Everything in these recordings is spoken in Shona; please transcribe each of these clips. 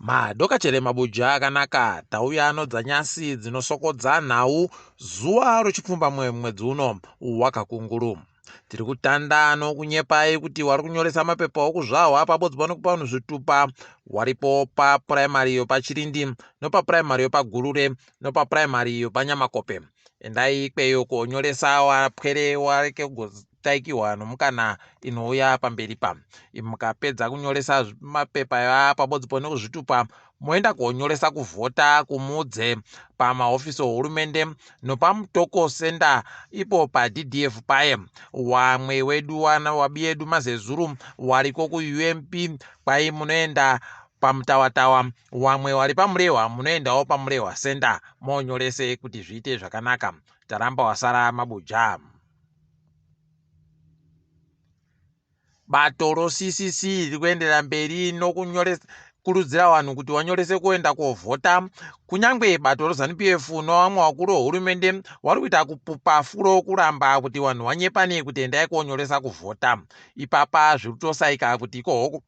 Madokachere mabuja akanaka tauya anodzanyasi dzinosokodza nhau zuva rochipfumbamwe mwedzi uno wakakunguru. Tiri kutanda nokunyepai kuti wari kunyoresa mapepa okuzvahwa pabodzi pano kupa vanhu zvitupa waripo papuraimari yopachirindi nopapuraimari yopagurure nopapuraimari yopanyamakope. Endai ikweyo konyoresa wapwere wareke kugotaikiwa nomukana inouya pamberi pa. Mukapedza kunyoresa mapepa aya pabodzi pano kuzvitupa moenda konyoresa kuvhota kumudze pamahofisi ohurumende nopamutoko senda ipo paDDF paye. Wamwe wedu wana wabi yedu mazezuru wariko kuUMP kwai munoenda pamutawatawa wamwe wari pamurehwa munoendawo pamurehwa senda monyorese kuti zviite zvakanaka. Taramba wasara mabuja. Bato roCCC riri kuenderera mberi nokukurudzira vanhu kuti vanyorese kuenda kovhota kunyange bato reZanu PF nevamwe vakuru vehurumende vari kuita kupupa furo kuramba kuti vanhu vanyepane kuti endai konyoresa kuvhota. Ipapa zviri kutosaika kuti ikohoko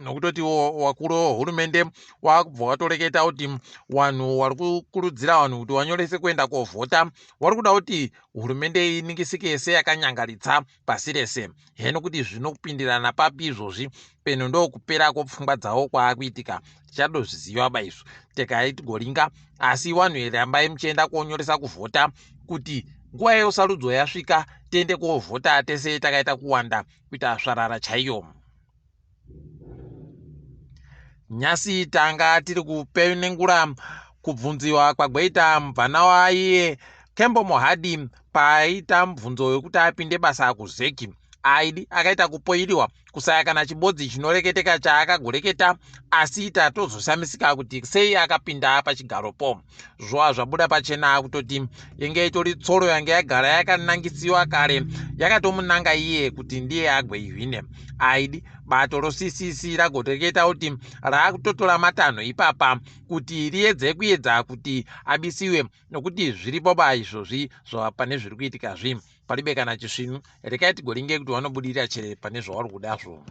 nokutotiwo wakuru wehurumende wakubva watoreketa kuti vanhu vari kukurudzira vanhu kuti vanyorese kuenda kovhota vari kuda kuti hurumende iningisike seyakanyangaritsa pasi rese heno kuti zvinopindirana papi izvozvi peno ndokupera kwopfungwa dzavo kwaakuitika tichadozviziva ba izvo tekai tigoringa asi vanhu rambai muchienda konyoresa kuvhota kuti nguva yesarudzo yasvika tiende kovhota tese takaita kuwanda kuita svarara chaiyo. Nyasi tanga tiri kupenengura kubvunziwa kwagweita mubvana waiye Kembo Mohadi paaita mubvunzo wekuti apinde basa kuZEC. Aidi akaita kupoiriwa kusaya kana chibodzi chinoreketeka chaakagoreketa asi tatozoshamisika kuti sei akapinda pachigaropo. Zvoa zvabuda pachena kutoti yenge itori tsoro yange yagara yakanangisiwa kare yakatomunanga iye kuti ndiye agweihwine. Aidi bato roCCC ragoreketa kuti raakutotora matanho ipapa kuti riedze kuedza kuti abisiwe nokuti zviripo ba izvozvi zvava pane zviri kuitika zvi palibe kana chisvinu rekai tigoringe kuti vanobudirira chere pane zvavari kudazvo.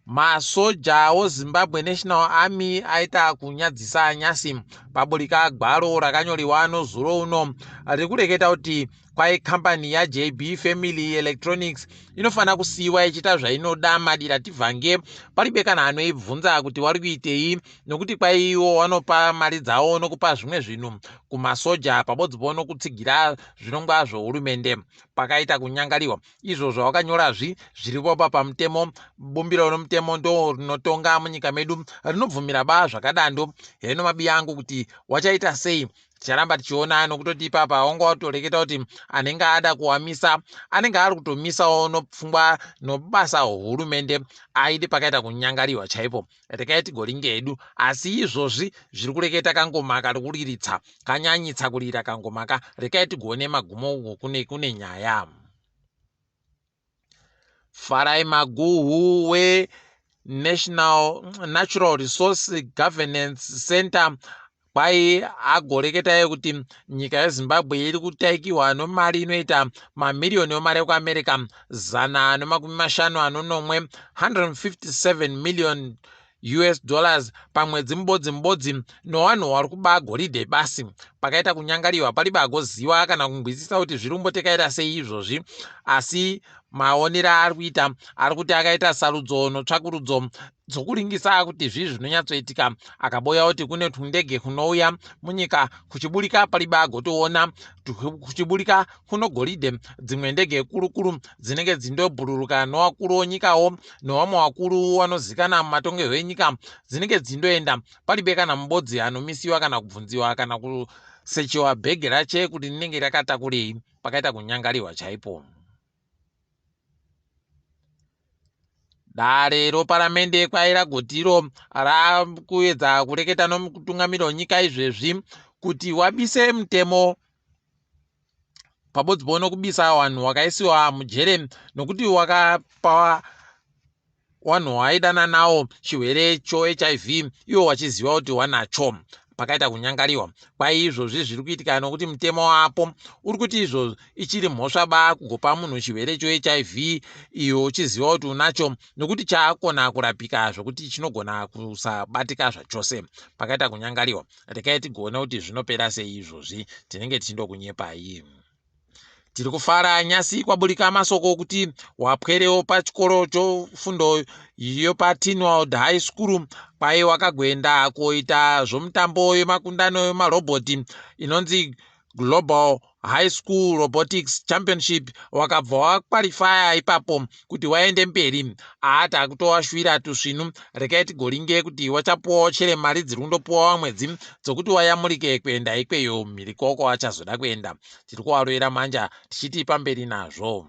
Masoja oZimbabwe National Army aita kunyadzisa nyasi paburika gwaro rakanyoriwa nozuro uno riri kureketa kuti kwai kambani yaJB Family Electronics inofanira kusiyiwa ichiita zvainoda madira tivhange palibe kana anoibvunza kuti wari kuitei nokuti kwai iwo wanopa mari dzawo nokupa zvimwe zvinhu kumasoja pabodzipo nokutsigira zvirongwa zvohurumende pakaita kunyangariwa izvo zvawakanyorazvi zviripo pa pamutemo bumbiro romutemo ndo rinotonga munyika medu rinobvumira ba zvakadando heno mabiya angu kuti wachaita sei ticharamba tichiona nokutoti ipapa wanga watoreketa kuti anenge ada kuwamisa anenge ari kutomisawo nopfungwa nobasa hurumende aidi pakaita kunyangariwa chaipo rekai tigoringe hedu asi izvozvi zviri kureketa kangoma kari kuriritsa kanyanyitsa kurira kangoma ka rekai tigone magumo uko kune kune nyaya. Farai Maguhu weNational Natural Resource Governance Center kwai agoreketa kuti nyika yeZimbabwe iri kutaikiwa nomari inoita mamiriyoni emari ekuAmerica 157, 157 million US dollars pamwedzi mubodzi mubodzi nowanhu wari kuba goridhe basi. Pakaita kunyangariwa palibe agoziwa kana kungwisisa kuti zviri kumbotekaira sei izvozvi asi maonero aari kuita ari kuti akaita sarudzo notsvakurudzo dzokuringisa kuti zvii zvinonyatsoitika akaboya kuti kune tundege kunouya munyika kuchiburika palibe agotoona kuchiburika kuno goridhe dzimwe ndege kurukuru dzinenge dzindobhururuka nowakuru wonyikawo nowamwe wakuru wanozikana mumatongerwo enyika dzinenge dzindoenda palibe kana mubodzi anomisiwa kana kubvunziwa kana kusechewa bhegi rache kuti rinenge rakatakurei pakaita kunyangariwa chaipo. Dare roparamende kwaira gotiro rakuedza kureketa nomutungamiri wenyika izvezvi kuti wabise mutemo pabodzi ponokubisa vanhu wakaisiwa mujere nokuti wakapa wanhu waaidana nawo chirwere choHIV iwo wachiziva kuti wanacho. Pakaita kunyangariwa. Kwai izvozvi zviri kuitika nokuti mutemo wapo uri kuti izvo ichiri mhosva ba kugopa munhu chirwere choHIV iyo uchiziva kuti unacho, nokuti chaakona kurapika zvokuti chinogona kusabatika zvachose. Pakaita kunyangariwa. Rekai tigoona kuti zvinopera sei izvozvi. Tinenge tichindokunyepai. Tiri kufara nyasi kwaburika masoko okuti wapwerewo pachikoro chofundo yopaTynwald High School kwai wakagoenda koita zvomutambo yemakundano emarobhoti inonzi Global High School Robotics Championship, wakabva wakwalifaya ipapo kuti waende mberi. Aa, takutowashuvira tusvinu. Rekai tigoringe kuti wachapuwawo chere mari dziri kundopuwa vamwedzi dzokuti wayamurike kuenda ikweyo mhiriko kwawachazoda kuenda. Tiri kuwaroera manja tichiti pamberi nazvo.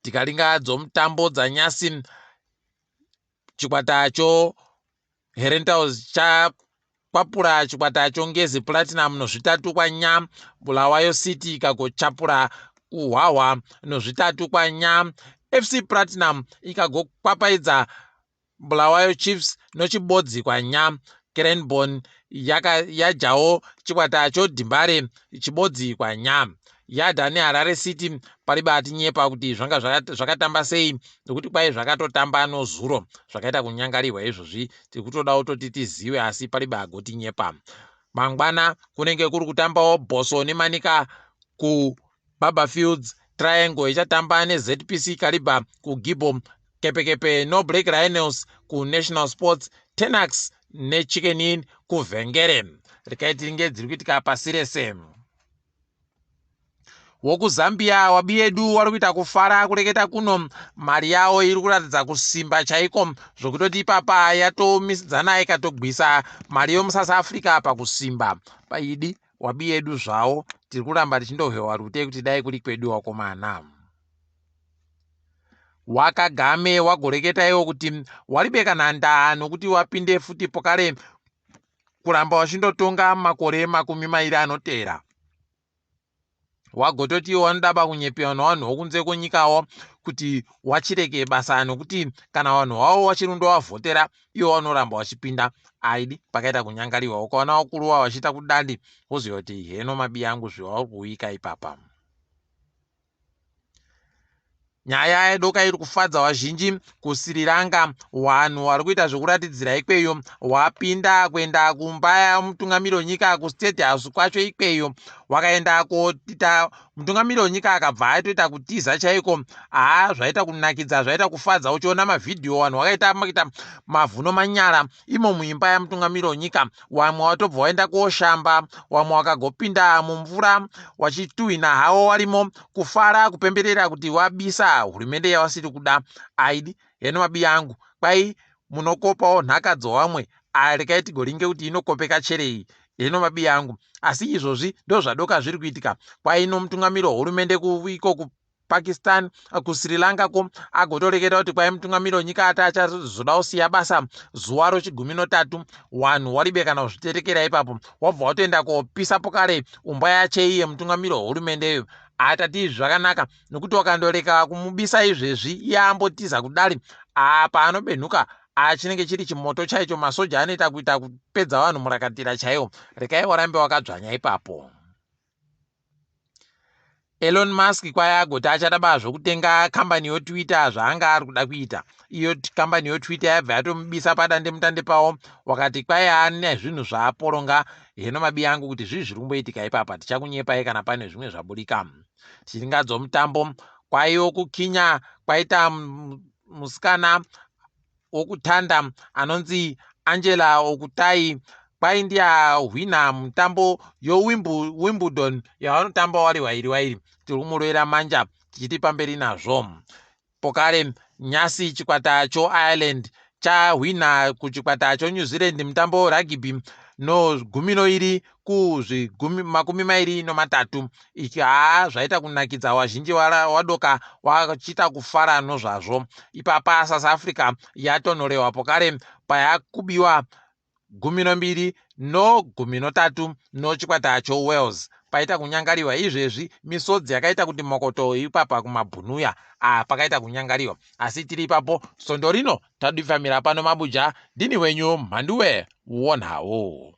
Tikaringa dzomutambo dzanyasi, chikwata cho Herentals chakwapura chikwata choNgezi Platinum nozvitatu kwanya. Bulawayo City ikagochapura kuHwahwa nozvitatu kwanya. FC Platinum ikagokwapaidza Bulawayo Chiefs nochibodzi kwanya. Cranborne yajawo chikwata choDimbare chibodzi kwanya. Yadha neHarare City pariba atinyepa kuti zvanga zvakatamba sei, nokuti kwai zvakatotamba nozuro zvakaita kunyangarirwa. Izvozvi tiri kutoda kutoti tizive, asi pariba agotinyepa. Mangwana kunenge kuri kutambawo Bosso neManica kuBarbourfields, Triangle ichatamba neZPC Kariba kuGibbo, Kepekepe noBlack Rhinos kuNational Sports, Tenax neChicken Inn kuVhengere. Rekai tiringe dziri kuitika pasi rese. WokuZambia wabiyedu wari kuita kufara kureketa kuno. Mari yawo iri kuratidza kusimba chaiko, zvokutoti ipapa yatomisidzana ikatogwisa mari yomuSouth Africa pakusimba. Paidi wabiyedu zvawo tiri kuramba tichindohwewa rute kuti dai kuri kwedu wakomana. WaKagame wagoreketa iwo kuti waribe kana ndaa nokuti wapinde futi pokare kuramba wachindotonga makore 20 anoteera. Wagototi iwo wanodaba kunyepewa nevanhu vokunze kwenyikawo kuti wachireke basa, nokuti kana vanhu vavo vachiri kundovavhotera iwo vanoramba vachipinda. Aidi, pakaita kunyangariwa. Ukaona vakuruwa vachiita kudandi, woziva kuti heno mabi angu zvewauri kuuika ipapa. Nyaya yedoka iri kufadza vazhinji kuSri Lanka, vanhu vari kuita zvekuratidzira ikweyo wapinda kuenda kumba yamutungamiri wenyika, kuState House kwacho ikweyo. Wakaenda koita mutungamiri wenyika akabva aitoita kutiza chaiko. Haa, zvaita kunakidza, zvaita kufadza uchiona mavhidhiyo, vanhu vakaita maita mavhuno manyara imo muimba yamutungamiri wenyika. Vamwe watobva waenda koshamba, vamwe wakagopinda mumvura wachituhwina havo warimo kufara kupemberera kuti wabisa hurumende yawasiri kuda. Aidi, heno mabi angu, kwai munokopawo nhaka dzowamwe. Rekai tigoringe kuti inokopeka cherei. Heno mabi angu, asi izvozvi ndo zvadoka zviri kuitika. Kwai nomutungamiri wehurumende iko kuPakistan, kuSri Lanka ko, agotoreketa kuti kwai mutungamiri wenyika ati achazoda kusiya basa zuva rochigumi notatu. Vanhu waribe kana kuzviterekera ipapo, wabva watoenda kopisa pokare umba yache iye mutungamiri wehurumendeyo. Atati izvi zvakanaka nokuti wakandoreka kumubisa izvezvi iye ambotiza kudari, apa anobenhuka chinenge chiri chimoto chaicho, masoja anoita kuita kupedza vanhu murakatira chaiwo. Rekai warambe wakadzvanya ipapo. Elon Musk kwai agoti achada ba zvokutenga kambani yoTwitter zvaanga ari kuda kuita. Iyo kambani yoTwitter yabva yatomubisa padande mutande pawo, wakati kwai ane zvinhu zvaaporonga. Heno mabi angu, kuti zvii zviri kumboitika ipapa, tichakunyepai kana pane zvimwe zvaburika. Tichiringadzo mutambo, kwaiwo kuKenya kwaita musikana wokutanda anonzi Angela Okutai, kwai ndiye ahwina mutambo yoWimbledon yavanotamba wari wairi wairi. Tiri kumurovera manja tichiti pamberi nazvo. Pokare nyasi chikwata choIreland chahwina kuchikwata choNew Zealand mutambo werugby no12 ku23. Iki haa, zvaita kunakidza, vazhinji wadoka wachiita kufara nozvazvo. Ipapa South Africa yatonhorewa pokare payakubiwa 12 no13 nochikwata choWales. Paita kunyangariwa izvezvi, misodzi yakaita kuti mokoto ipapa kumabhunuya. Ah, pakaita kunyangariwa, asi tiri ipapo. Svondo rino tadifamira pano mabuja. Ndini wenyu Mhanduwe wonhawo.